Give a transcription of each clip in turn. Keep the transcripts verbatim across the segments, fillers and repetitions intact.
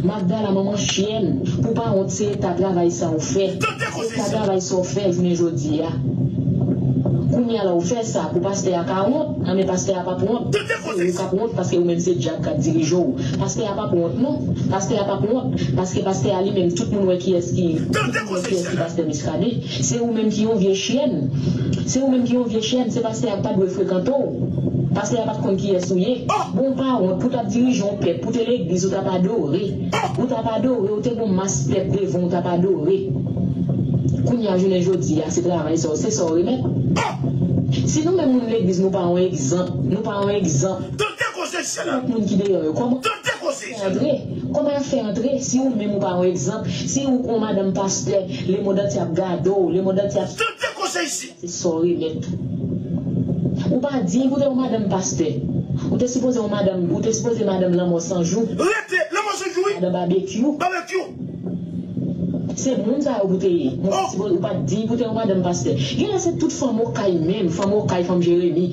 Magdala, manman chyèn, pou pa wont, se eta travay sa ou fè. Eta travay sa ou fè jounen jodi a. Kounye a la ou fè sa pou pastè a ka wont, anben pastè a p ap wont. Ou k ap wont paske ou menm se dyab k ap dirije w. Pastè a p ap wont non. Pastè a p ap wont paske pastè a li menm tout moun wè kiyès ki, tout moun wè kiyès ki pastè Muscadin. Se ou menm ki yon vye chyèn. Se ou menm ki yon vye chyèn, se pastè a k pa dwe frekante w. Pastè a pa t konn kiyès ou ye. Bon, ou pa wont pou t ap dirije yon pèp, pou te legliz ou t ap adore. Ou t ap adore, ou te gon mas pèp devan w t ap adore. Kounye a jounen jodi a, se travay sa w, se sa w remèt. Si nou menm moun legliz, nou pa yon egzanp, nou pa yon egzanp. Tout moun ki deyò yo, kòman y ap fè antre? Kòman y ap fè antre? Si ou menm ou pa yon egzanp, si ou gon madanm pastè, lemonn antye ap gade w, lemonn antye ap... Se sa w remèt. Ou pa diy pou te yon madanm pastè. Ou te sipoze yon madanm, ou te sipoze madanm lanmò san jou. Rete, lanmò san jou, wi. Madanm babekyou. Babekyou. Se moun sa yo pou te ye. Ou pa diy pou te yon madanm pastè. Genlè se tout fanm Okay menm, fanm Okay, fanm Jeremi.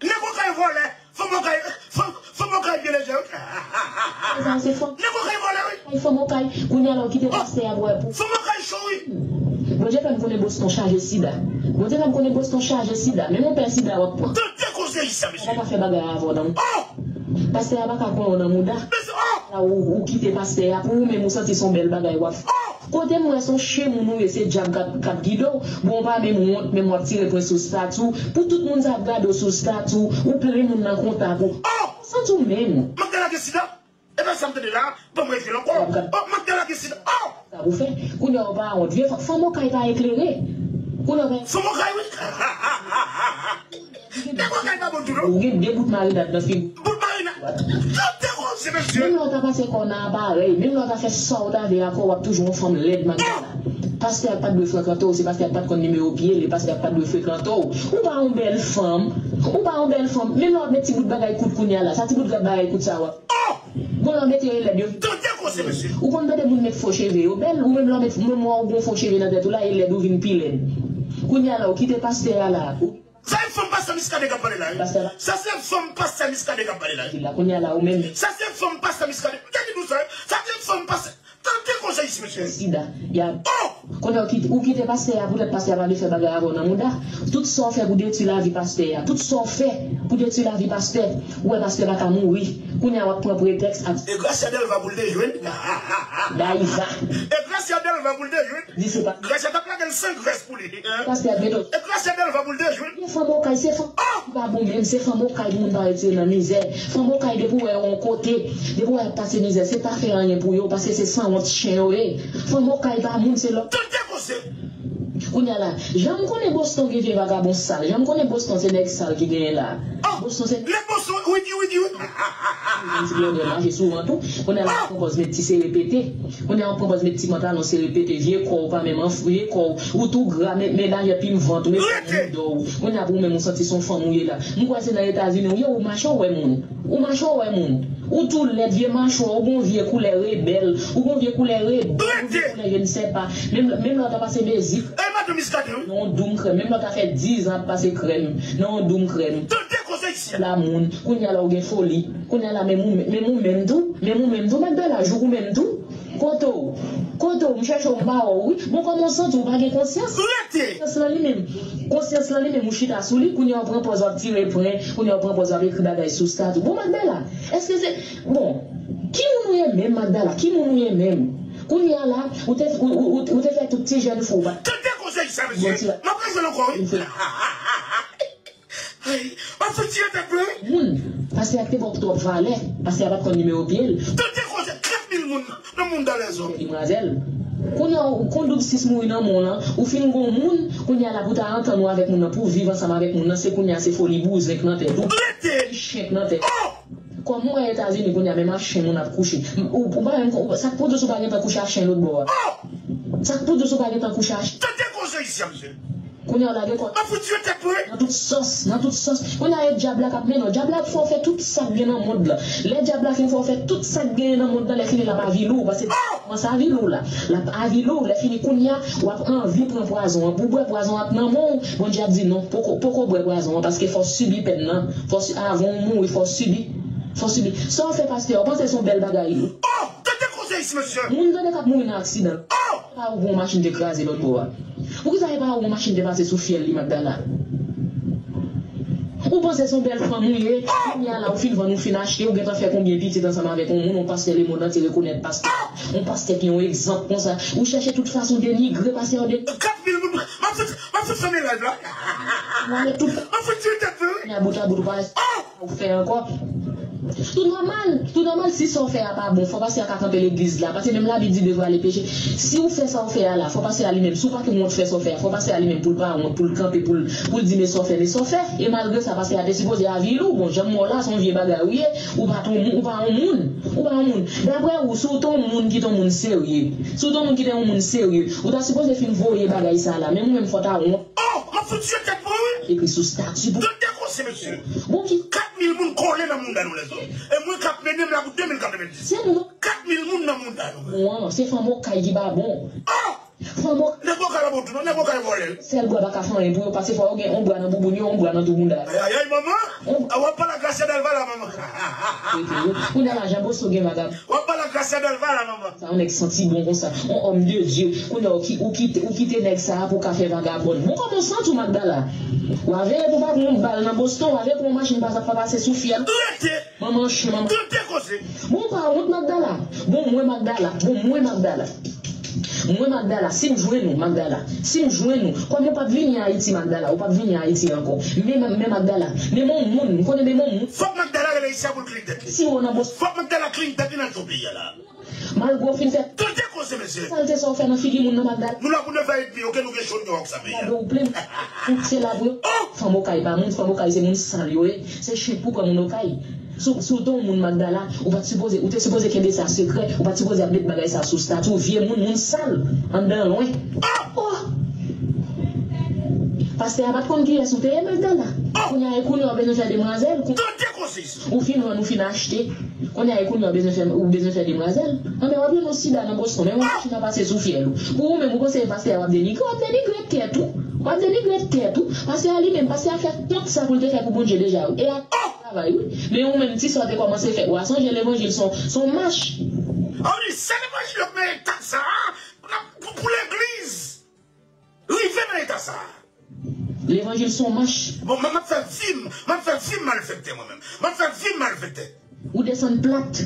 Nèg Okay vòlè, fanm Okay, fanm, fanm Okay vye lejè, wi. Nèg Okay vòlè, wi. Fanm Okay, kounye a la ou kite pastè a pou wè pou. Fanm Okay cho, wi. Bondye fè m konnen Boston chaje sida. Bondye fè m konnen Boston chaje sida. Menm yon pè sida w ap pran. Tande konsèy sa, mesye. Pastè a pa ka fè bagay avè w nan mouda. Pastè a pa ka pran w nan mouda. La ou, ou kite pastè a pou ou menm ou santi se yon bèl bagay w ap fè. Kote m wè se yon chen moun ou ye, se dyab k ap, k ap gide w. Bon, ou pa menm wont, menm w ap tire pwen sou stati w. Pou tout moun sa ap gade w sou stati w, ou plen moun nan kontak ou. Ou santi w menm. Magdala gen sida? E pa sa m tande la, ban m rejwi l ankò. Oh, Magdala gen sida. Oh! Sa pou fè. Kounye a ou pa wont. Vye fanm, fanm Okay pa eklere. Kounye a ou pa... Fanm Okay, wi. Nèg Okay pa bon tou, non. Ou gen de bout marinad nan figi. Bout marinad. Yo te koze, mesye. Menm lè w ta pase kò w nan aparèy, menm lè w ta fè sa w ta vle ak kò w, w ap toujou yon fanm lèd, Magdala. Pastè a pa t dwe frekante w, se pastè a pa t konn nimewo pye l, e pastè a pa t dwe frekante w. Ou pa yon bèl fanm. Ou pa yon bèl fanm. Menm lè w ap met ti bout bagay kout kounye a la, sa ti bout bagay kout sa w ap... Bon, lè w mete yo, e lèd yo vin. Tande konsèy, mesye. Ou konn tande moun met fo cheve yo bèl, ou menm lè w met, menm wè w gon fo cheve nan tèt ou la, e lèd ou vin pi lèd. Kounye a la, ou kite pastè a la. Sa se fanm pastè Muscadin k ap pale la, wi. Sa se fanm pastè Muscadin k ap pale la, wi. Kounye a la, ou menm. Sa se fanm pastè Muscadin. M te di nou sa, wi. Sa se fanm pastè. Tande konsèy isi, mesye. Sida. Y a... Oh! Kounye a ou kite, ou kite pastè a, poutèt pastè a pa vle fè bagay avè w nan mouda. Tout sa w fè pou detwi lavi pastè a. Tout sa w fè pou detwi lavi pastè. Ou wè pastè pa ka mouri. Kounye a w ap pran pretèks ap... E Gracia Delva pou l te jwenn. Daiva. E Gracia Delva pou l te jwenn. Di se pa... Gracia t ap lage l san grès pou li. Pastè a gen dòt. E Gracia Delva pou l te jwenn. Fanm Okay, se fanm ki pa bon menm, se fanm Okay pou moun pa retire nan mizè. Fanm Okay depi w wè yo yon kote, depi w wè y ap pase mizè, se pa fè anyen pou yo, paske se sanwont chen yo ye. Fanm Okay pa moun, se lòt. Tande konsèy. Kounye a la, jan m konnen Boston gen vye vagabon sal, jan m konnen Boston se nèg sal ki genyen la. Boston se... Nèg Boston, wi, wi, wi, wi. Ti blòdè mache souvan tou. Kounye a la, pran pòz met ti sere pete. Kounye a w pran pòz met ti pantalon sere pete, vye kò w pa menm anfle, vye kò w, ou tou gra, men, men dayè plim vant ou, men mouda w. Kounye a pou ou menm ou santi se yon fanm ou ye la. M kwè se nan Etazini ou ye, ou mache w wè moun. Ou mache w wè moun. Ou tou lèd, vye machwa, ou gon vye koulè rebèl, ou gon vye koulè rebèl, ou vye koulè je ne sais pas. Menm, menm lè w ta pase mezi nan yon doum krèm, menm lè w ta fè diz an ap pase krèm nan yon doum krèm. La moun, kounye a la ou gen foli. Kounye a la menm ou, menm ou menm tou, menm ou menm tou, Magdala, jouk ou menm tou. Kote w? Kote w? M chèche w, m pa wè w, wi. Bon, kòman w santi w pa gen konsyans? Rete! Konsyans lan li menm. Konsyans lan li menm, ou chita sou li, kounye a w pran pòz w ap tire pwen, kounye a w pran pòz w ap ekri bagay sou stati w. Bon, Magdala, èske se, bon, ki moun ou ye menm, Magdala? Ki moun ou ye menm? Kounye a la, ou te, ou, ou, ou, ou te fè tout ti jèn fou, pa... Tande konsèy sa, mesye. M ap rejwenn ankò, wi. Ay, w ap fouti yo tèt mwen, wi. Moun, pastè a te ba w twòp valè, pastè a pa t konn nimewo pye l. Tande konsèy, trant mil moun nan mond a lèzòm. Demwazèl, kounye a ou konn doub sis mouri nan men w lan, ou fin gon moun, kounye a la pou ta antann ou avèk moun nan, pou w viv ansanm avèk moun nan, se kounye a se foli bouzen k nan tèt ou. Rete! Chen k nan tèt ou. Kòm ou wè Etazini kounye a, menm ak chen moun ap kouche. Ou, ou pa menm, sa k pou di w si w pa gentan kouche ak chen lòt bò a? Sa k pou di w si w pa gentan kouche ak chen? Tande konsèy isi a, mesye. Kounye a w lage kò w. M ap fouti yo tèt mwen. Nan tout sòs, nan tout sòs. Kounye a e dyab la k ap mennen w. Dyab la ap fè w fè tout sa k gen nan mond lan. Lè dyab la fin fè w fè tout sa k genyen nan mond lan, lè fini l ap avili w, paske dyab la kòmanse avili w la. L ap avili w, lè fini kounye a, w ap anvi pran pwazon an. Pou w bwè pwazon an ap nan men w, Bondye ap di non, poko, poko bwè pwazon an, paske fò w sibi pèn nan. Fò w si-, avan w mouri, fò w sibi. Fò w sibi. Sa w fè pastè a, w panse se yon bèl bagay? Oh! Tande konsèy. Moun tande k ap mouri nan aksidan. Pa ou gon machin te kraze lòt bò a? Poukisa e pa ou gon machin te pase sou fyèl li, Magdala? Ou panse se yon bèl fanm ou ye? Kounye a la, ou fin vann, ou fin achte, ou gentan fè konbyen pitit ansanm avèk yon moun, yon pastè lemonn antye rekonèt pastè, yon pastè ki yon egzanp konsa. Ou chèche tout fason denigre pastè, de... Kat mil moun, m ap fout, m ap fout fèmen live la. M ap fout tiye tèt mwen, wi. Kounye a bout a bout, ou pa... ou fè ankò. Tou nòmal, tou nòmal, si sa w fè a pa bon, fò pastè a ka kanpe legliz la, paske menm Labib di devwa le peche. Si w fè sa w fè a la, fò pastè a li menm, si w pa te wont fè sa w fè a, fò pastè a li menm pou l pa wont, pou l kanpe, pou l, pou l di men sa w fè, men sa w fè. E malgre sa, pastè a te sipoze avili w, bon, jan m wè w la, se yon vye bagay ou ye, ou pa t yon moun, ou pa yon moun, ou pa yon moun. Daprè ou, si w te yon moun ki te yon moun serye, si w te yon moun ki te yon moun serye, ou ta sipoze fin voye bagay sa la, menm ou menm fò w ta wont. Oh, m ap fout tiye tèt mwen, wi. Ekri sou stati pou... Tande koze, mesye. Bon, ki... Kat mil moun kole nan mounda nou, lèzòm. E mwen k ap mennen m la pou de mil katrevenndis. Se nou. Kat mil moun nan mounda nou. Bon, se fanm Okay ki pa bon. Oh! Fanm Okay. Nèg Okay la bon tou, non, nèg Okay vòlè. Sèl bra pa ka fè anyen pou yo, paske fò yo gen yon bra nan bouboun yo, yon bra nan tou mounda. Ay, ay, ay, manman. A, w ap pale a Gracia Delva la, manman. Kounye a la, Jean Bosco gen vagabon. W ap pale a Gracia Delva la, manman. Sa yon nèg santi bon konsa, yon homme de Dieu. Kounye a ou ki, ou kite, ou kite nèg sa a pou w ka fè vagabòn. Bon, kòman w santi w, Magdala? W a veye pou w pa pran yon bal nan Boston, w a veye pou yon machin pa, pa pase sou fyèl. Rete! Manman chen, manman. Tande koze! Bon, w pa wont, Magdala? Bon, mwen, Magdala. Bon, mwen, Magdala. Mwen, Magdala, si m jwenn ou, Magdala, si m jwenn ou, kòm ou p ap vini Ayiti, Magdala, ou p ap vini Ayiti ankò. Men, men, men, Magdala, men yon moun, m konnen men yon moun. Fòk Magdala rele isi a pou l klin tèt li. Si w nan Boston. Fòk Magdala klin tèt li nan jou peyi a la. Malgre w fin fè... Tande koze, mesye. Salte sa w fè nan figi moun nan, Magdala. Nou la pou nèf è edmi, oke, nou gen cho, nou gen wòk sa peyi a. Gade w plen. Tout se la pou yo. Oh! Fanm Okay pa moun, fanm Okay se moun sal yo ye. Se chen pou pran moun Okay. Si w, si w te yon moun, Magdala, ou pa t sipoze, ou te sipoze kenbe sa sekrè, ou pa t sipoze ap met bagay sa sou stati w, vye moun, moun sal, anndan lwen. Oh! Oh! Pastè a pa t konn kiyès ou te ye, Magdala. Oh! Kounye a, e kounye a w bezwen fè demwazèl. Kou... Tande koze. Ou fin vann, ou fin achte. Kounye a, e kounye a w bezwen fè, ou bezwen fè demwazèl. Anben, w ap jwenn yon sida nan Boston, men yon machin ap pase sou fyèl ou. Pou ou menm, ou panse e pastè a w ap denigre, w ap denigre tèt ou. W ap denigre tèt ou. Pastè a li menm, pastè a fè tout sa pou l te fè pou Bondye deja, wi. E a travay, wi. Men ou menm, ti sa w te kòmanse fè, w a sonje levanjil se yon, se yon mach. A wi, se levanjil yo k nan eta sa a, pou, pou legliz rive nan eta sa a. Levanjil se yon mach. Bon, mwen, m ap fè vi m, m ap fè vi m malfektè mwen menm. M ap fè vi m malfektè. Ou desann plat.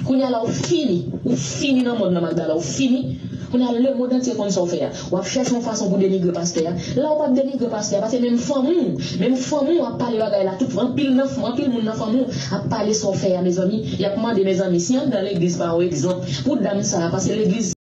Kounye a la, ou fini. Ou fini nan mond nan, Magdala, ou fini. Kounye a, lemonn antye konn sa w fè a. W ap chèche yon fason pou denigre pastè a. La, ou p ap denigre pastè a, paske menm fanmi w, menm fanmi w ap pale bagay la. Tout, anpil nan, anpil moun nan fanmi w ap pale sa w fè a, mezanmi. Y ap mande, mezanmi, si anndan legliz pa yon egzanp pou dam sa a, paske legliz